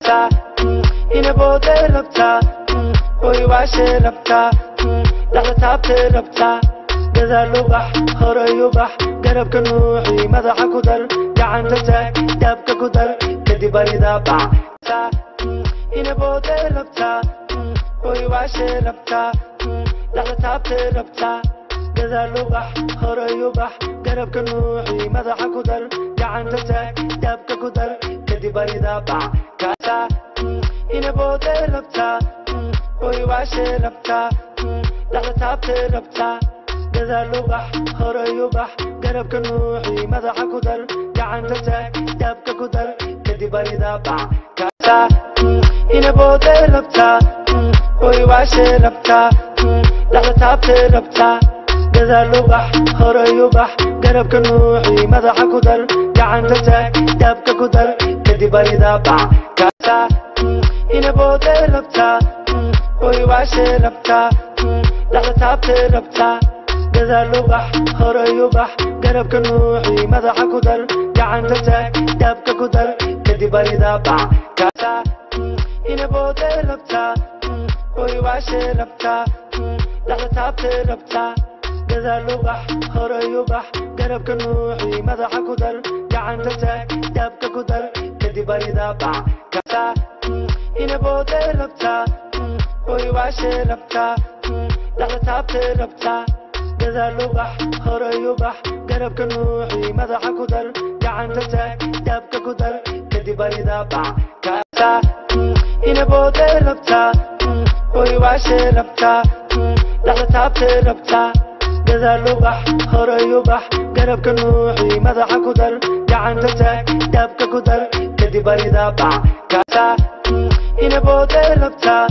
Ina booday rabtaa, oy waashay rabtaa, dhexda taabtay rabtaa, gadaal u bax, horay u bax, garabka nuuxi, madaxa ku dar, gacanta taag, daabka ku dar, kadib aridaa bax. Ina booday rabtaa, oy waashay rabtaa, dhexda taabtay rabtaa, gadaal u bax, horay u bax, garabka nuuxi, madaxa ku dar, gacanta taag, daabka ku dar, kadib aridaa bax. Ina booday rabtaa, oy waashay rabtaa, dhexda taabtay rabtaa, gadaal u bax, horay u bax, garabka nuuxi, madaxa ku dar, gacanta taag, daabka ku dar, kadib aridaa bax. Ina booday rabtaa, oy waashay rabtaa, dhexda taabtay rabtaa, gadaal u bax, horay u bax, garabka nuuxi, madaxa ku dar, gacanta taag, daabka ku dar, kadib aridaa bax. Ina booday rabtaa, oy waashay rabtaa, dhexda taabtay rabtaa, gadaal u bax, horay u bax, garabka nuuxi, madaxa ku dar, gacanta taag, daabka ku dar, kadib aridaa bax. Ina booday rabtaa, oy waashay rabtaa, dhexda taabtay rabtaa, gadaal u bax, horay u bax, garabka nuuxi, madaxa ku dar, gacanta taag, daabka ku dar, kadib aridaa bax. Ina booday rabtaa, oy waashay rabtaa, dhexda taabtay rabtaa, gadaal u bax, horay u bax, garabka nuuxi, madaxa ku dar, gacanta taag, daabka ku dar, kadib aridaa bax. Ina booday rabtaa, oy waashay rabtaa, dhexda taabtay rabtaa, gadaal u bax, horay u bax, garabka nuuxi, madaxa ku dar, gacanta taag, daabka ku dar, kadib aridaa bax. Ina booday rabtaa,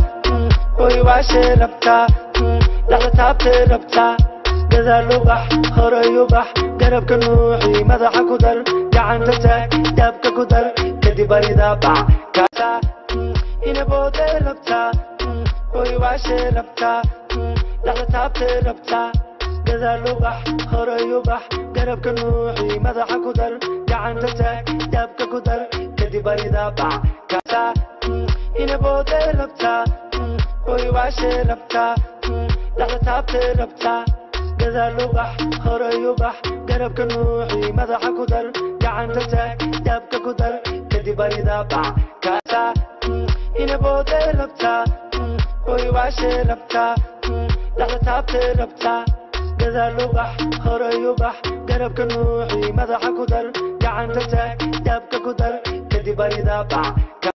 oy waashay rabtaa, dhexda taabtay rabtaa, gadaal u bax, horay u bax, garabka nuuxi, madaxa ku dar, gacanta taag, daabka ku dar, kadib aridaa bax. Ina booday rabtaa, oy waashay rabtaa, dhexda taabtay rabtaa, gadaal u bax, horay u bax, garabka nuuxi, madaxa ku dar, gacanta taag, daabka ku dar, kadib aridaa bax. Ina booday rabtaa, oy waashay rabtaa, dhexda taabtay rabtaa, gadaal u bax, horay u bax, garabka nuuxi, madaxa ku dar, gacanta taag, daabka ku dar, kadib aridaa bax. Ina booday rabtaa, oy waashay rabtaa, dhexda taabtay rabtaa, gadaal u bax, horay u bax, garabka nuuxi, madaxa ku dar, gacanta taag, daabka ku dar, kadib aridaa bax.